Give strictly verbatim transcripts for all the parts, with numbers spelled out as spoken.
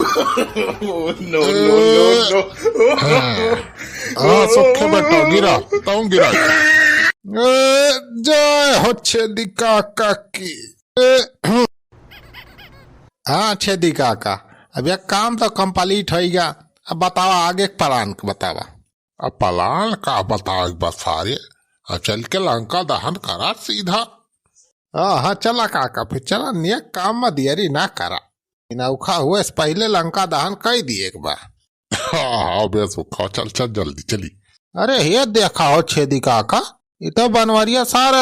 Oh, no, no, no, no। हाँ। हाँ, सुखे बेटा, गिरा, तू गिरा। ए, जय हो छेदी काका की। ए, हाँ, छेदी काका, अब यह काम तो complete होइगा। अब बतावा, आगे के plan के बतावा। अब plan का बतावे बा सारे, अब चल के लंका दहन करा सीधा। हाँ, हाँ, चला काका, फिर चला, निया काम में देरी ना करा। इनौखा हुए से पहिले लंका दहन कई दिए के बा। हाँ, हाँ, बे सुखा, चल, चल, जल्दी चली। अरे, हे देखा हो छेदी काका, इ तो बनवरिया सार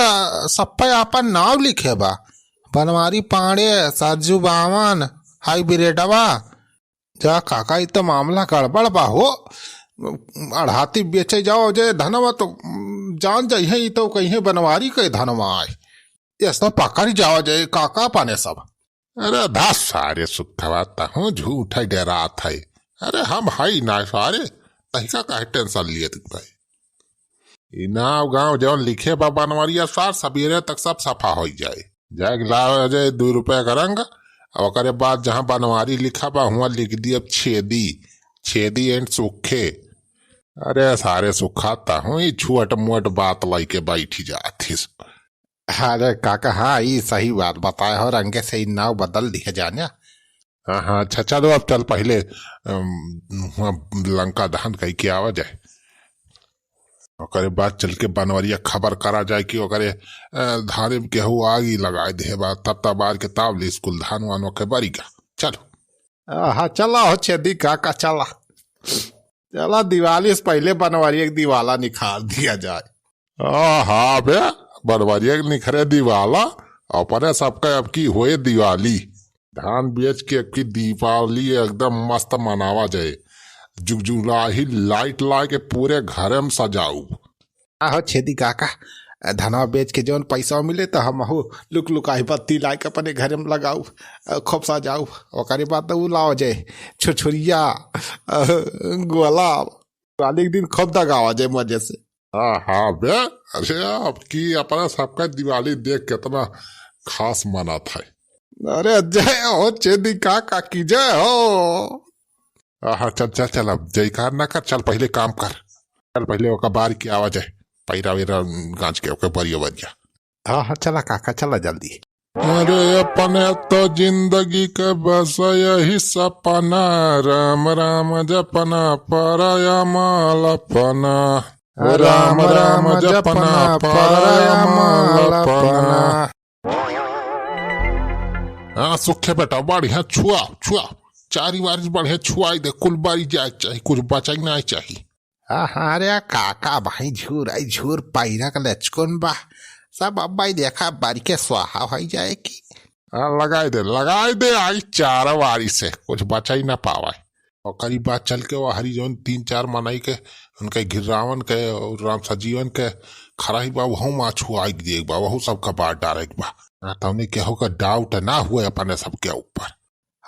सप्पे आपन नाव लिखे बा। बनवारी पांड़े, सरजू बावन, हाइब्रिडवा। जा काका, इ तो मामला गड़बड़ बा हो। अड़हाती बेचे जाओ जे धनवा तो जान जइहे, इ तो कहिए बनवारी के धनवा आए। ये सब पकड़ जाओ जे काका पाने सब। अरे धस सारे सुखवा, तहूँ झूठ है, डेरात है। अरे हम हई ना सारे, तहिका काहे tension लियत भाई। ई नाव गाँव जौन लिखे बा बनवरिया सार, सबेरे तक सब सफा होइ जाए। जाके लावे जाए दुइ रुपया का रंग, और ओकरे बाद जहाँ बनवारी लिखा बा, हुआँ लिख दिए छेदी, छेदी and सुखे। अरे सारे सुखा, तहूँ ई छुअट मुअट बात लइके बैठी जात हिस। अरे काका, हाँ, ई सही बात बताए हो, रंगे से ई नाव बदल दिहे जाने। हाँ, हाँ, अच्छा, चलो, अब चल पहिले, अम, हुआँ लंका दहन कई के आवा जाए। ओकरे बाद चल के बनवरिया खबर करा जाए कि ओकरे, अ, धारे में केहू आगी लगाए दे बा, तब तब बार के ताव ले स्कूल धान वान ओके बरिगा। चलो। आहा, चला हो छेदी काका, चला। चला, दिवाली से पहिले बनवरिया के दिवाला निखार दिया जाए। आहा बे, बनवरिया के निखरे दिवाला, अपने सबके अब की होए दिवाली। धान बेच के अब की दीपावली एकदम मस्त मनावा जाए। जुगजुलाही light ला के पूरे घरे में सजाऊ। आहो छेदी काका, धनवा बेच के जौन पैसा मिले तो हमहू लुक लुकाही बत्ती लाइके अपने घरे में लगाऊ, खूब सजाऊ। ओकरे बाद तो उ लाओ जाए छुरछुरिया, गोला, दिवाली के दिन खूब दगावा जाए मजे से। हाँ, हाँ बे, अरे अब की अपना सबका दिवाली देख कितना खास मनात है। अरे जय हो छेदी काका की जय हो। हाँ, हाँ, चल, चल, चल, अब जयकार ना कर, चल पहिले काम कर। चल पहिले ओका बारी के आवा जाए, पैरा वैरा गांज के ओके बरिया बरिया। हाँ, हाँ, चला काका, चला जल्दी। अरे अपने तो जिंदगी के बस यही सपना, राम राम जपना, पराया माल अपना। राम राम जपना, पराया माल अपना। हाँ, सुखे बेटा, बढ़िया छुआ, छुआ। चारी वारी बढ़िया छुआई दे, कुल बारी जाए चाही, कुछ बचाई ना चाही। हाँ, हाँ, अरे काका भाई, झूर आई झूर, पैरा का लचकुन बा। सब अब भाई देखा, बारी के स्वाहा होई जाए की। हाँ, लगाई दे, लगाई दे, आई चार वारी से, कुछ बचाई ना पावाए। ओकरी बाद चल के वो हरी जौन तीन चार मनई के, उनके घिररावन के और राम सजीवन के खराही बा, वहू मा छुआई के दिए बा, वहू सब कबाड़ डारे के बा। ना तौने केहू का doubt ना हुए अपने सबके ऊपर।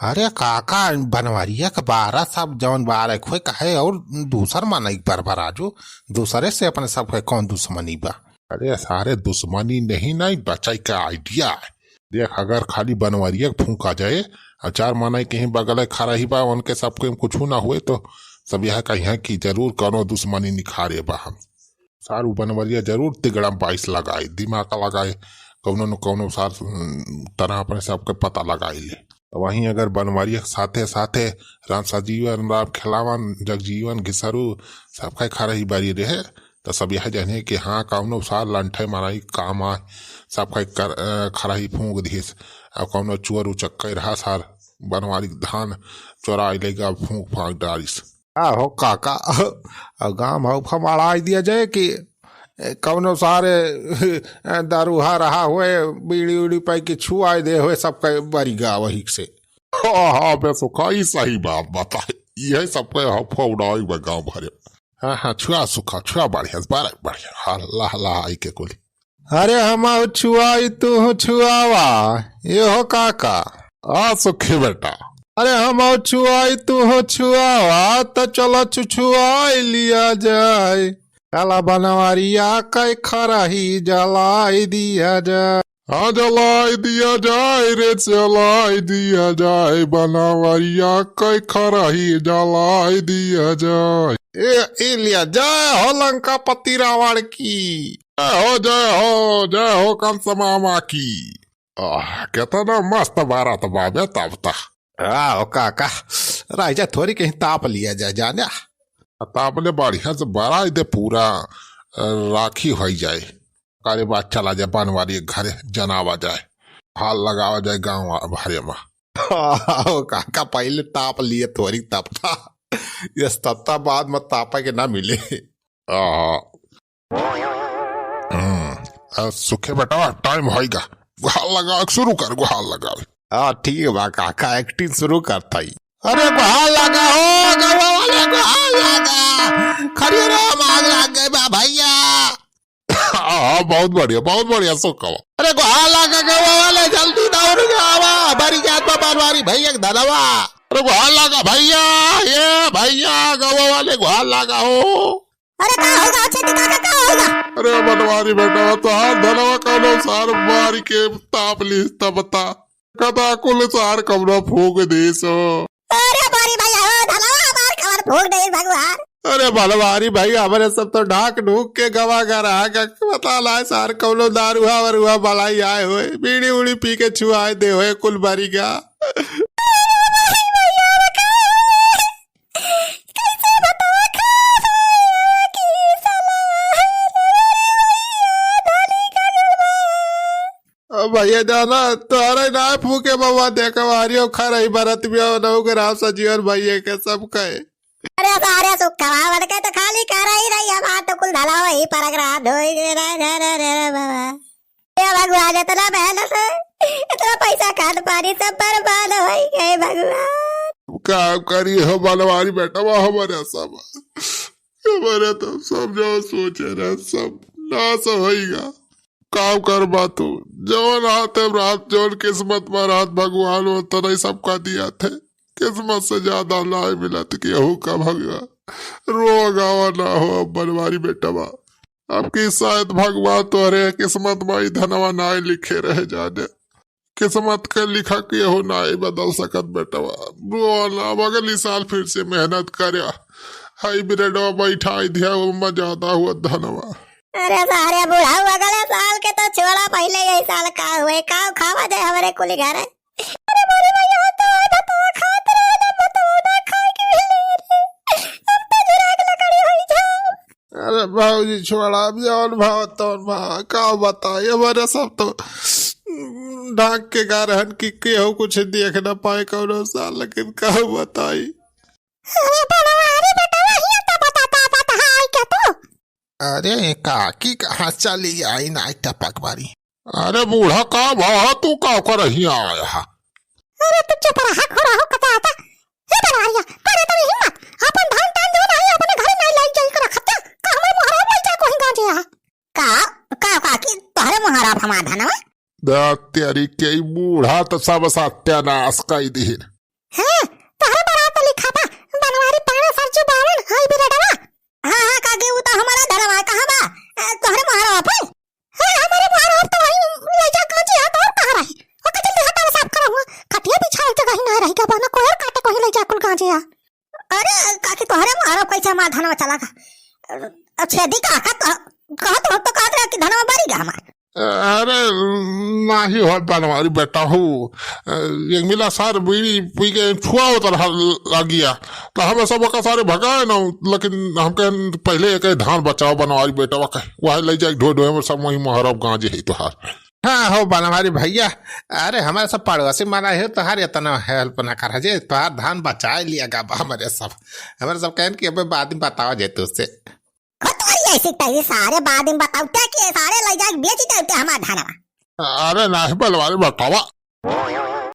अरे काका, बनवरिया के बारह सब जौन बारह खोए कहे और दूसर मनई के बरबर आजू, दूसरे से अपने सबके कौन दुश्मनी बा? अरे सारे दुश्मनी नहीं, नहीं बचाई का idea है। देख, अगर खाली बनवरिया के फूंका जाए और चार मनई के ही बगल खराही बा, उनके सबके कुछ ना हुए, तो सब यह कहिया कि जरूर कौनो दुश्मनी निखारे बा हम। सार उ बनवरिया जरूर तिगड़ा बाईस लगाए, दिमाग लगाए, कौनो न कौनो सार, उम, तरह अपने सबके पता लगाए ले। तो वहीं अगर बनवरिया के साथे साथे राम सजीवन, राम खेलावन, जगजीवन, घिसरू, सबका खराही बारी रहे, तो सब यह जाने कि हाँ, कौनो सार लंठे माराई काम आए, सबका कर, अ, खराही फूंक दिस। अब कौनो चोर उचक्के रहा सार, बनवारी के धान चोराई लेगा, फूंक फांक डालिस। आहो काका, अब गांव भाव फमाड़ाई दिया जाए कि कौनो सारे दारूहा रहा हुए, बीड़ी उड़ी पाई के छुआई दे हुए, सबका बरिगा वही से। हाँ, हाँ, बे सुखा, ई सही बात बताए। यही सबके हफुआ उड़ाई बा गांव भरे। हाँ, हाँ, छुआ सुखा, छुआ बढ़िया, बढ़िया, बढ़िया। हाँ, लाह, लाह, आई के कुली। अरे हमहू छुआई, तू छुआवा, ये हो काका। आ सुखी बेटा। अरे हमहू छुआई, तू छुआवा, त चलो छुछुआई लिया जाए। काला बनवरिया के खरही जलाई दिया जाए। हाँ, जलाई दिया जाए रे, जलाई दिया जाए, बनवरिया के खरही जलाई दिया जाए। ए, ए लिया, जय हो लंकापति रावण की। जय हो, जय हो, जय हो कंस मामा की। आह, केतना मस्त बारात बा बे तब त। आहो काका, रह जा, थोरी कहीं ताप लिया जाए जाने। ताप ले बढ़िया से बराई दे पूरा, अ, राखी होई जाए। कारे बाद चला जाए बनवारी के घरे, जनावा जाए, हाल लगावा जाए गाँव भरे मा। आहो काका, पहिले ताप लिए थोरी तब त। ये तब त बाद मा तापा के ना मिले। आहा। हम्म, आ, सुखे बेटा, टाइम होइगा। गुहार लगावे शुरू कर, गुहार लगावे। हाँ, ठीक बा काका, एक्टिंग शुरू करता ही। अरे गुहार लगा हो, गवा वाले गुहार लगा। खड़ियो राम, आग लग गई बा भैया। हाँ, बहुत बढ़िया, बहुत बढ़िया, सुखवा। अरे गुहार लगा, गवा वाले जल्दी दौड़ के आवा, बरी जात बा बनवारी भैया के धनवा। अरे गुहार लगा भैया, ये भैया, गवा वाले गुहार लगा हो। अरे का होइगा, छेदी काका, का होइगा? अरे बनवारी बेटा, तोहार धनवा कौनो सार मारी के ताप लीस तब बता। कदा कुल सार कौनो फूंक दीस हो। अरे बारी भाई, हो धनवा हमार कौन फूंक दीस भगवान। अरे बनवारी भाई, हमरे सब तो ढाक ढूक के गवा गरा के पता लाए सार कौनो दारुआ वरुआ बलाई आए होए, बीड़ी उड़ी पी के छुआए दे होए कुल बारी का। कैसे बतावा खास भैया की सलाह रे भैया, धनी का गड़बा। अब भैया जाना, तोहरे ना फूके बाबा, देखो हारियो खा रही बरत में, नौ ग्राम सजीवन भैया के सब कहे। अरे सारे सुखवा बन के तो खाली कर ही रही, हमार तो कुल धला वही परक रहा, धोई दे रे, रे, रे, रे, रे, बाबा। हे भगवान, इतना मेहनत है, इतना पैसा खाद पानी सब बर्बाद होइ गए भगवान। का करी हो बनवारी बेटवा, हमरे सब, हमरे तो सब जो सोचे रहे सब नाश होइगा। का करबा तू, जौन हाथे रहत, जौन किस्मत मा रहत भगवान वो तनई सबका दिया थे। किस्मत से ज्यादा नाई मिलत केहू का भगवान। रोवा गावा ना हो अब बनवारी बेटवा। अब की शायद भगवान तोहरे किस्मत मा ई धनवा नाई लिखे रहे जाने। किस्मत के लिखा केहू नाई बदल सकत बेटवा। रोवा ना, अब अगली साल फिर से मेहनत कर्या। हाई ब्रेडवा बैठाई दिया, ओमा ज्यादा हुआ धनवा। अरे सारे बुढ़ऊ, अगले साल के तो छोड़ा, पहिले यही साल का हुए, का खावा जाए हमरे कुली घरे। अरे मोरी भैया, तो भातवा खात रहे ना, भातवा ना खाए के मिले रे। हम तो जुराग लकड़ी होई जाओ। अरे भौजी छोड़ा, अब जौन भाव तौन भाव, का बताई, हमरे सब तो ढाक के गा रहन कि केहू कुछ देख ना पाए कौनो साल, लेकिन का बताई। अरे बनवारी बेटवा, हिया तो बताता, बताई के तू। अरे काकी कहाँ चली आई नाई टपक बारी। अरे बूढ़ा का भा तू का कर हिया आया हा? अरे तू चुप रहा, घोड़ा हो कता आता। हे बनवारिया, करे तो हिम्मत, अपन धान तान जो नाही अपने घरे नाही लाई जाई के रखत, का हमर मोहरा लाई जा कोही गांजे आ। का, का काकी तोहरे मोहरा हमार धनवा? दा तेरी के ई बूढ़ा तो सब सत्यानाश कई दिहिन। हाँ, तोहरे बरात लिखा बा, बनवारी पाना सरजू बावन, हाई बिरडवा। हाँ, हाँ, काकी, उ तो हमारा धनवा कहाँ बा? अ, तोहरे मोहरा पर? हाँ, हमारे मोहरा पर तो वही ले जा कांची हाथ और कहाँ रही? ओके जल्दी हटाओ, साफ करो हुआ। खटिया बिछाए के कहीं ना रही, क्या बना कोयर काटे कहीं ले जा कुल कांची आ। अरे, काकी, तोहरे मोहरा कैसे हमारा धनवा चला गा? अ, छेदी का, का, का, कहा तो, तो कहत रहे कि धनवा बारी गा हमार। अरे, नाही हो बनवारी बेटा हो। अ, एक मिला सार बीड़ी पी के छुआ होता रहा लागिया। तो हम सब का सारे भगाए ना, लेकिन हम कहें पहिले एक धान बचाओ बनवारी बेटा, वह ले जाए ढो ढो में सब वही मोहरब गांजे है तोहार। हाँ हो बनवारी भैया, अरे हमारे सब पड़ोसी मना है तोहार इतना हेल्प ना कर जे, तोहार धान बचाए लिया गा हमारे सब। हमारे सब कहें कि अबे बाद में बतावा जे तुझसे। हो तोरी ऐसी तैसी सारे बाद में बताउते कि सारे ले जाके बेच देते हमार धनवा। अरे नाही बनवारी बेटवा।